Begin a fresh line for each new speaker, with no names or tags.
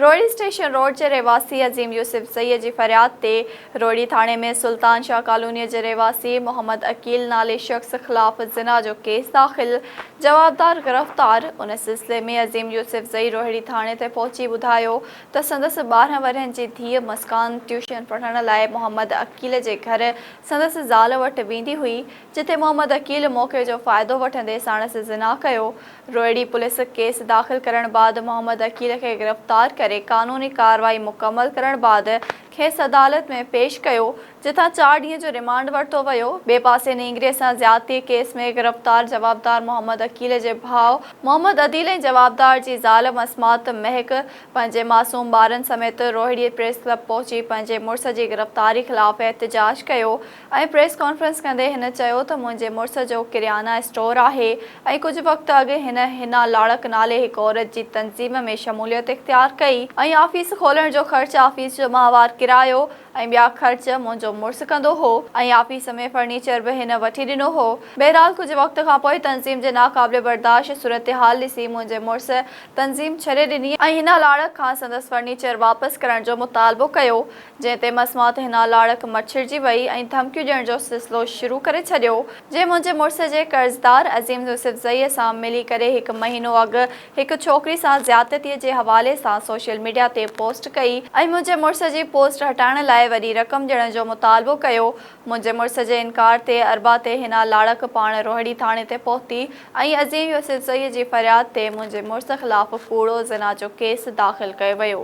Rohri station road جي رهواسي عظيم يوسف زئي جي فرياد تي روهڙي ٿاڻي ۾ سلطان شاهه ڪالوني جي رهواسي محمد عقيل نالي شخص خلاف زنا جو ڪيس داخل، جوابدار گرفتار، ان سلسلي ۾ عظيم يوسف زئي روهڙي ٿاڻي تي پهچي ٻڌايو ته سندس 12 ورهين جي ڌيء مسڪان ٽيوشن پڙهڻ لاء محمد عقيل جي گهر سندس زال وٽ ويندي هئي، جتي محمد عقيل موقعي جو فائدو وٺندي ساڻس زنا ڪيو. روهڙي پوليس ڪيس داخل ڪرڻ بعد محمد عقيل کي گرفتار ڪري قانوني ڪارروائي مڪمل ڪرڻ بعد کيس عدالت ۾ پيش ڪيو، جتان چار ڏينهن جو ريمانڊ ورتو ويو. ٻئي پاسي نينگري سان زيادتي ڪيس ۾ گرفتار جوابدار محمد عقيل جي ڀاء محمد عديل ۽ جوابدار جي زال مسمات مهڪ پنهنجي معصوم ٻارن سميت روهڙي پريس ڪلب پهچي پنهنجي مڙس جي گرفتاري خلاف احتجاج ڪيو ۽ پريس ڪانفرنس ڪندي هن چيو ته منهنجي مڙس جو ڪريانا اسٽور آهي ۽ ڪجهه وقت اڳ هن حنا لاڙڪ نالي هڪ عورت جي تنظيم ۾ شموليت اختيار ڪئي ۽ آفيس کولڻ جو خرچ آفيس جو ماهوار ڪرايو ۽ ٻيا خرچ منهنجو مڙس ڪندو هو ۽ آفيس ۾ فرنيچر به هن وٺي ڏنو هو بهرحال ڪجهه وقت کان پوء تنظيم جي ناقابل برداشت صورتحال ڏسي منهنجي مڙس تنظيم ڇڏي ڏني ۽ حنا لاڙڪ کان سندس فرنيچر واپس ڪرڻ جو مطالبو ڪيو جنهن تي مسمات حنا لاڙڪ مڇرجي وئي ۽ ڌمڪيون ڏيڻ جو سلسلو شروع ڪري ڇڏيو، جنهن منهنجي مڙس جي قرضدار عظيم يوسف زئيء سان ملي ڪري هڪ مهينو اڳ هڪ ڇوڪري سان زيادتيء جي حوالي سان سوشل ميڊيا تي پوسٽ ڪئي ۽ منهنجي مڙس جي پوسٽ هٽائڻ لاء وڏي رقم ڏيڻ جو مطالبو ڪيو، منهنجي مڙس جي انڪار تي اربع تي حنا لاڙڪ پاڻ روهڙي ٿاڻي تي پهتي ۽ عظيم يوسف زئيء جي فرياد تي منهنجي مڙس خلاف ڪوڙو زنا جو ڪيس داخل ڪيو ويو.